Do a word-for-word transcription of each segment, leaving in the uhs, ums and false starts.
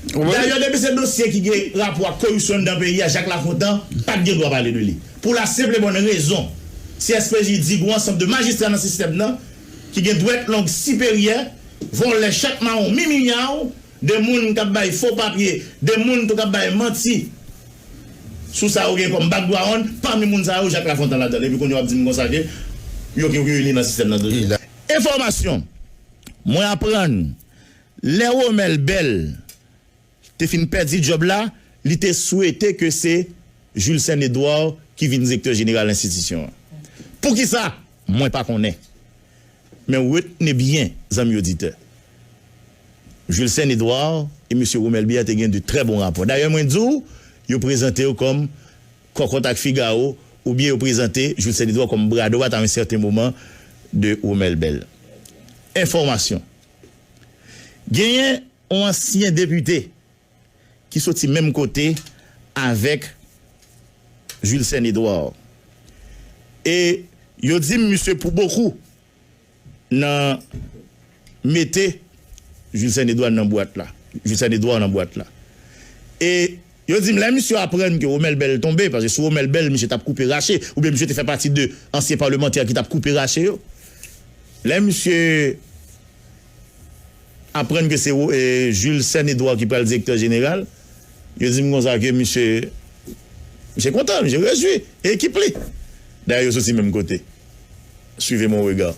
Dayè, depi se dosye ki gen rapò ak koripsyon anndan peyi a, Jak Lafontan pa t gen dwa pale de li. Pou la senp e bòn rezon, C S P J di gen yon ansanm de majistra nan sistèm nan ki gen dwèt long siperyè, vòlè, chat mawon, miminyaw, de moun k ap bay fo papye, de moun tou k ap bay manti sou sa yo gen kòm background, pami moun sa yo, Jak Lafontan ladan l. Epi kounye a w ap di m konsa ke yo ki reyini nan sistèm nan toujou. Enfòmasyon, mwen aprann lè Romel Bell te fin pèdi djòb la, li te swete ke se Julcène Edouard ki vin direktè jeneral enstitisyon an. Poukisa? Mwen pa konnen. Men retne byen, zanmi oditè. Julcène Edouard e mesye Romel Bell te gen de trè bon rapò. Dayè, mwen di w, yo prezante yo kòm Kòkòt ak Figawo, oubyen yo prezante Julcène Edouard kòm bra dwat a yon sèten moman de Romel Bell. Enfòmasyon. Genyen yon ansyen depite ki soti menm kote avèk Julcène Edouard. E yo di m misye pou bokou nan mete Julcène Edouard nan bwat la. Julcène Edouard nan bwat la. E yo di m lè misye aprann ke Romel Bell tonbe, paske sou Romel Bell misye t ap koupe rache, oubyen misye te fè pati de ansyen palmantè ki t ap koupe rache yo. Lè misye aprann ke se, e, Julcène Edouard ki pral direktè jeneral, yo di m konsa ke misye, misye kontan, misye rejwi, e ekip li. Dayè, yo soti menm kote. Suivez mon regard.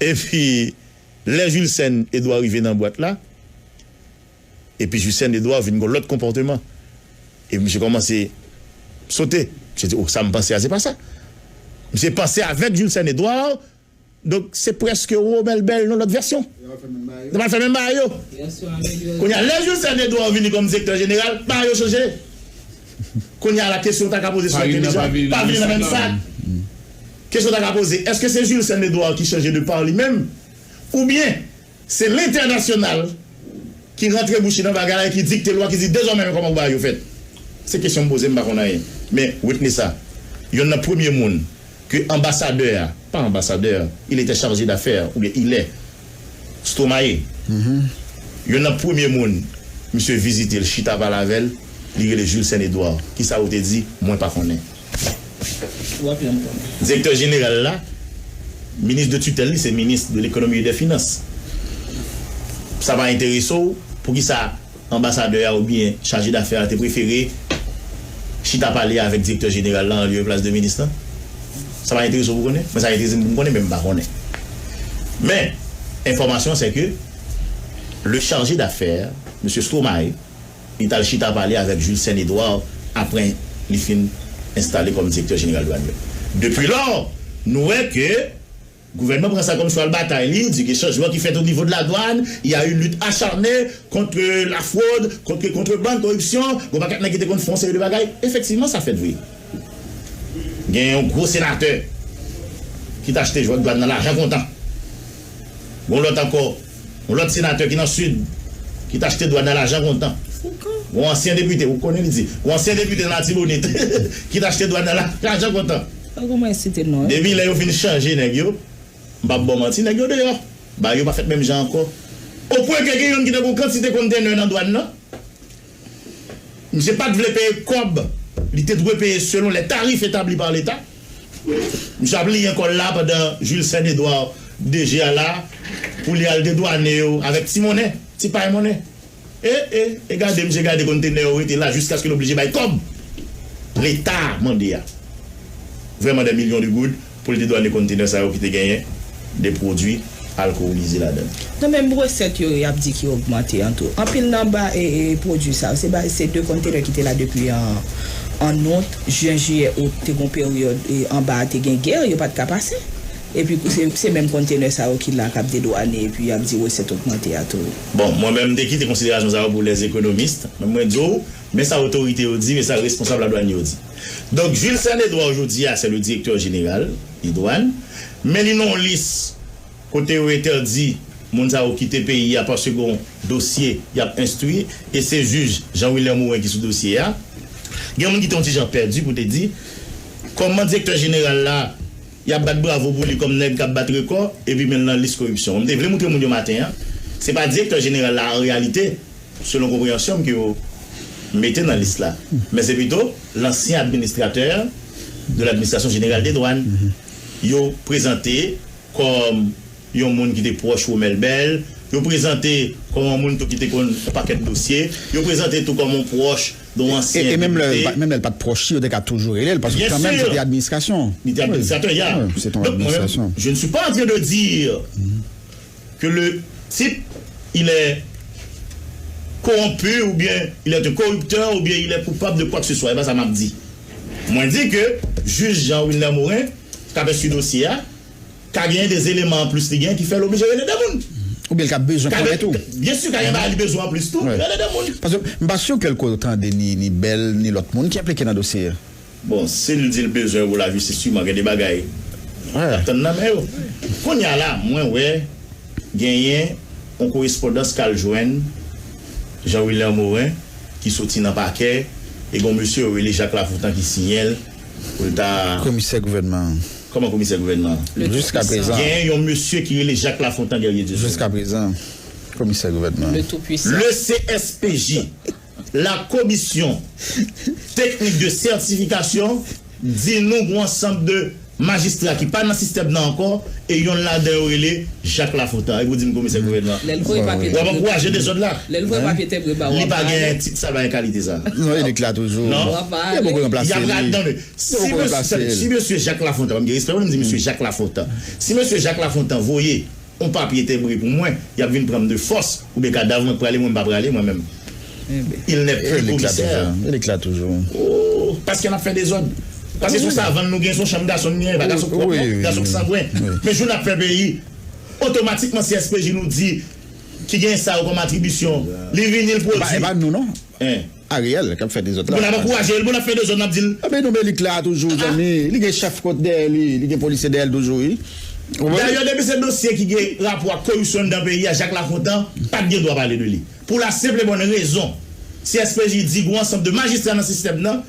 Epi, lè Julcène Edouard rive nan bwat la, epi Julcène Edouard vin gen lòt konpòteman. E misye kòmanse sote. Misye di, "Oh, sa m panse a, se pa sa." Misye panse avèk Julcène Edouard, Donk, se prèske Romel Bell nan lòt vèsyon. Yo pral fè menm bagay yo. Kounye a, lè Julcène Edouard vini kòm direktè jeneral, bagay yo chanje. Kounye a la, kesyon ta ka poze sou entèlijan. Pa vini nan menm sak. Kesyon ta ka poze, èske se Julcène Edouard ki chanje de pa li menm? Oubyen, se lentènasyonal ki rantre bouch li nan bagay la e ki dikte lwa, ki di dezòmè men kòman pou bagay yo fèt. Se kesyon m poze, m pa konn anyen. Men, retne sa. Yonn nan premye moun ke anbasadè a, pa anbasadè, il était chargé d'affaires, oubyen il est, Stromae. Yonn nan premye moun, misye vizite l, chita pale avè l, li rele Julcène Edouard. Kisa ou te di? Mwen pa konnen. Direktè jeneral la, minis de tutèl li, se minis de l'économie et des finances. Sa pa enterese w, poukisa anbasadè a oubyen chaje dafè a te prefere chita pale avèk direktè jeneral la anlye plas de minis lan? Sa pa enterese w pou konnen? Mwen, sa enterese m pou m konnen, men m pa konnen. Men, enfòmasyon, se ke le chargé d'affaires, mesye Stromae, li t al chita pale avèk Julcène Edouard apre li fin enstale kòm direktè jeneral dwàn yo. Depi lò, nou wè ke gouvènman pran sa kòm chwal batay li, di gen chanjman ki fèt o nivo de la douane, il y a une lutte acharnée contre la fraude, contre contrebande, koripsyon, gon pakèt nèg ki te konn fè yon seri de bagay. Efektivman, sa fèt vre. Gen yon gwo senatè ki t achte dwàn nan lajan kontan. Gon lòt ankò, yon lòt senatè ki nan Sid, ki t achte dwàn nan lajan kontan. Gon ansyen depite, ou konnen li di, gon ansyen depite nan Latibonit, ki t achte dwàn nan la- lajan kontan. Depi lè yo fin chanje nèg yo, m p ap ba w manti, nèg yo deyò. Bagay yo pa fèt menm jan ankò. Opwen ke gen youn ki te gon kantite kontenè nan dwàn nan. Misye pa t vle peye kòb li te dwe peye selon les tarifs établis par l'État. Misye ap liyen kò l la pandan Julcène Edouard, D G a la, pou li al dedwane yo avèk ti monnen, ti pay monnen. E, e, e gade, misye gade kontenè yo rete la jiskaske l oblije bay kòb Leta mande a. Vrèman des millions de goud pou l dedwane kontenè sa yo ki te genyen de pwodui alkolize ladan l. Nan menm resèt yo, y ap di ki ogmante an tou. Anpil nan ba, e, e, pwodui sa yo, se ba, se de kontenè ki te la depi an, an out, jen, jiyè, out, te gon peryòd, e, anba a te gen gè, yo pa t ka pase. Epi se, se menm kontenè sa yo ki la k ap dedwane, epi y ap di resèt ogmante a tou. Bon, mwen menm, m te kite konsiderasyon sa yo pou les économistes, men mwen di w, men sa otorite yo di, men sa responsab ladwàn yo di. Donk, Julcène Edouard, jodi a, se le direktè jeneral de dwàn, men li nan yon lis kote yo entèdi moun sa yo kite peyi a paske gon dosye y ap enstwi, e se jij Jean Wilner Morin ki sou dosye a. Gen moun ki te yon ti jan pèdi pou te di, kòman direktè jeneral la, y ap bat bravo pou li kòm nèg k ap bat rekò, epi men l nan lis koripsyon. M te vle montre moun yo maten an, se pa direktè jeneral la an reyalite, selon konpreyansyon m, ke yo mete nan lis la. Men se pito l'ancien administrateur de l'administration générale des douanes. Yo prezante kòm yon moun ki te pwòch Romel Bell. Yo prezante kòm yon moun tou ki te konn yon pakèt dosye. Yo prezante tou kòm yon pwòch de yon ansyen depite. E, e menm lè, menm lè l pa t pwòch li, yo te ka toujou rele l, paske kanmenm se te administrasyon. Li te administratè, ya. Wi, se te yon administrasyon. Donk, mwen menm, je ne suis pas en train de dire que le type, il est corrompu, oubyen il est un corrupteur, oubyen il est coupable de quoi que ce soit. E pa sa m ap di. Mwen di ke jij Jean Wilner Morin, k ap enstwi dosye a, ka genyen de eleman anplis li genyen ki fè l oblije rele de moun. Oubyen l ka bezwen konnen tou. Byen si, ka gen bagay li bezwen anplis tou, rele de moun. Paske m pa si ke l ko tande ni, ni Bell, ni lòt moun ki enplike nan dosye a. Bon, si l di l bezwen pou lajistis, siman gen de bagay l ap tann nan men yo. Kounye a la, mwen wè genyen yon korespondans k al jwenn Jean Wilner Morin, ki soti nan pakè, e gon mesye yo rele Jacques Lafontant ki siyen l pou l ta... Komisè gouvènman an. Kòman komisè gouvènman an? Jiskaprezan. Genyen yon mesye ki rele Jacques Lafontant Guerrier Dieussaint. Jiskaprezan, komisè gouvènman an. Le C S P J, la Commission Technique de Certification, di nou gon ansanm de majistra ki pa nan sistèm nan ankò, e yonn ladan yo rele Jacques Lafontant. Epi w di m komisè gouvènman. Lè l voye papye te pre pou li. W ap ankouraje dezòd la. Lè l voye papye te pre ba w, w ap pale. Li pa gen tit sa, l pa gen kalite sa. Non, e lik la toujou. Non. W ap pale. Yo poko ranplase li. Y ap rad nan men. Si mesye, si mesye Jacques Lafontant, m gen respè pou li, m di mesye Jacques Lafontant. Si mesye Jacques Lafontant voye yon papye tenbre pou mwen, y ap vin pran m de fòs, oubyen kadav mwen k prale, mwen m pa prale mwen menm. Il n'est plus commissaire. Lik la toujou. Oh, paske n ap fè dezòd. Paske sou savann nou gen, se yon chanm gason n gen, pa gason pwòp non, gason k sangwen. Men jou n ap fè peyi, otomatikman C S P J nou di ki gen sa yo kòm atribisyon, li vini, l pwodui. E pa nou non. Ariel k ap fè dezòd la. Bon, n ap ankouraje l, bon, n ap fè dezòd, n ap di l. Anben nou men lik la toujou, zanmi. Li gen chèf kont dèyè li, li gen polisye dèyè l toujou, wi. Dayè, depi se dosye ki gen rapò ak koripsyon anndan peyi a, Jacques Lafontant pa t gen dwa pale de li. Pou la senp e bòn rezon, C S P J di gon ansanm de majistra nan sistèm nan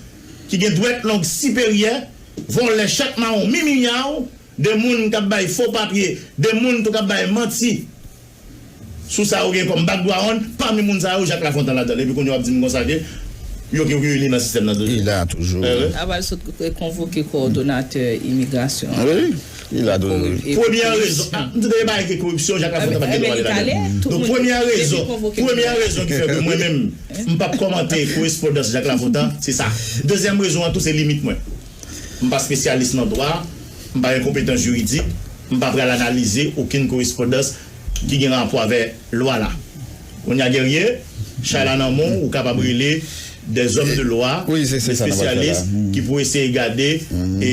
ki gen dwèt long siperyè, vòlè, chat mawon, mimiyaw, de moun k ap bay fo papye, de moun tou k ap bay manti. Sou sa yo gen kòm background, pami moun sa yo, Jacques Lafontant ladan l. Epi kounye a w ap di m konsa ke yo ki, ki li nan sistèm nan toujou. Li la toujou. Aval sot konvoke kowòdonatè imigrasyon an. Wi, li la toujou. Premye rezon, a, m di de bagay ki koripsyon, Jacques Lafontant pa t gen dwa ale ladan l. Donk, premye rezon, premye rezon ki fè ke mwen menm, m p ap kòmante korespondans Jacques Lafontant, se sa. Dezyèm rezon an tou, se limit mwen. M pa espesyalis nan dwa, m pa gen konpetans jiridik, m pa pral analize okenn korespondans ki gen rapò avè lwa la. Kounye a, Guerrier, chay la nan men w, ou kapab rele des hommes de loi, des spécialistes ki pou eseye gade, e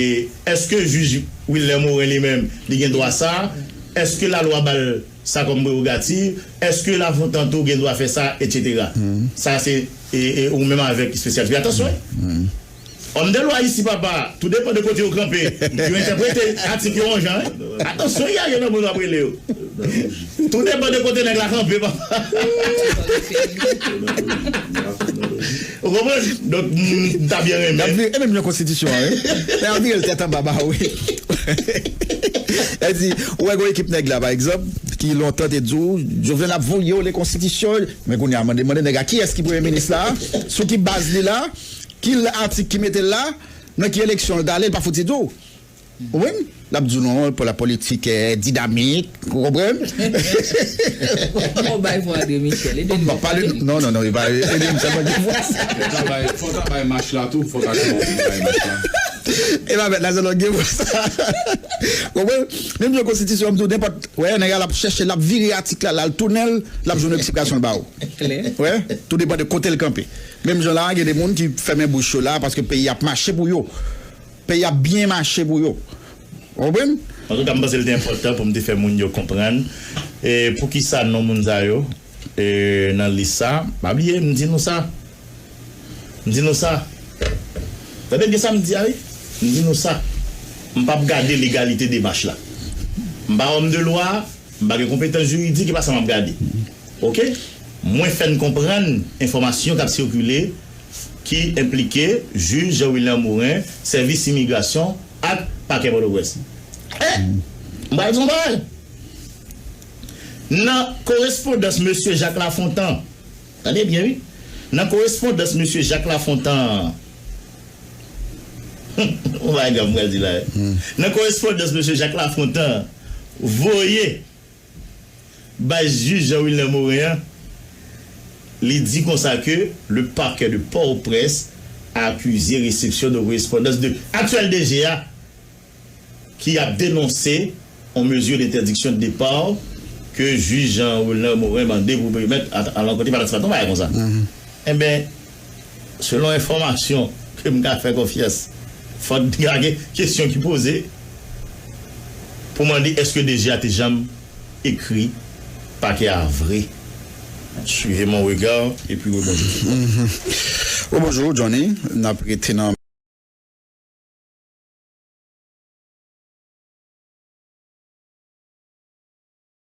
èske jij Wilner Morin li menm, li gen dwa sa? Èske lalwa ba l sa kòm prewogativ? Èske Lafontant tou gen dwa fè sa, etsetera? Sa se, e, e, ou menm avèk espesyalis. Men atansyon, wi. Òm de lwa isi, papa, tou depan de kote yo kanpe, yo entèprete atik yo yon jan, wi. Atansyon, y a yo nan moun w ap rele yo. Tou depan de kote nèg la kanpe, papa. Ou konprann? Donk, m, m ta byen renmen. Y ap vire, e menm jan konstitisyon an, wi. Men y ap vire l tèt anba ba w, wi. E di, ou wè gon ekip nèg la, pa egzanp, ki lontan te di w, Jovenel ap voye w le konstitisyon, men kounye a, mande, mande nèg la, kiyès ki premye minis la? Sou ki baz li la? Ki atik ki mete l la? Nan ki eleksyon l t ale, l pa fouti di w. Ou konprann? L ap di w non, pou la politik, eh, dinamik, ou konprann? Bon, bay vwa André Michel, ede nou. Bon, pale nou, non, non, non, e pa ede m sèlman gen vwa sa. Fò ta bay, fò ta bay mach la tou, fò ta kòmanse bay mach la. E pa mèt la, se lòt gen vwa sa. Konprann? Menm jan konstitisyon an, m di w, nenpòt, wè, nèg la, l ap chèche, l ap vire atik la, l al tounen l, l ap jwenn yon eksplikasyon l ba w. Klè. Wè, tou depan de kote l kanpe. Menm jan la, gen de moun ki fèmen bouch yo la, paske peyi ap mache pou yo. Peyi ap byen mache pou yo. Ou konprann? Antouka, m panse l te enpòtan pou m te fè moun yo konprann, e, poukisa non moun sa yo, e, nan lis sa. Pa bliye, m di nou sa. M di nou sa. Tande byen sa m di a, wi. M di nou sa. M p ap gade legalite demach la. M pa òm de lwa, m pa gen konpetans jiridik, e pa sa m ap gade. Oke? Mwen fè n konprann enfòmasyon k ap sikile ki enplike jij Jean Wilner Morin, sèvis imigrasyon ak pakè Pòtoprens. E, m pral di w yon bagay. Nan korespondans mesye Jacques Lafontant Tande byen, wi. Nan korespondans Mesye Jacques Lafontant, yon bagay grav m pral di la, wi. Nan korespondans Mesye Jacques Lafontant voye bay jij Jean Wilner Morin an, li di konsa ke le parquet de Port-au-Prince a accusé réception de correspondance de aktyèl D G a ki ap denonse yon mezi dentèdiksyon de depa ke jij Jean Wilner Morin mande pou perimèt a, a lankòte pa nan sa, yon bagay konsa. Enben, selon enfòmasyon ke m ka fè konfyans, fòk gade kesyon ki poze pou mande èske D G a te janm ekri pakè a vre. Suivez mon regard et puis rebondissez. Rebonjou, Johnny. N ap rete nan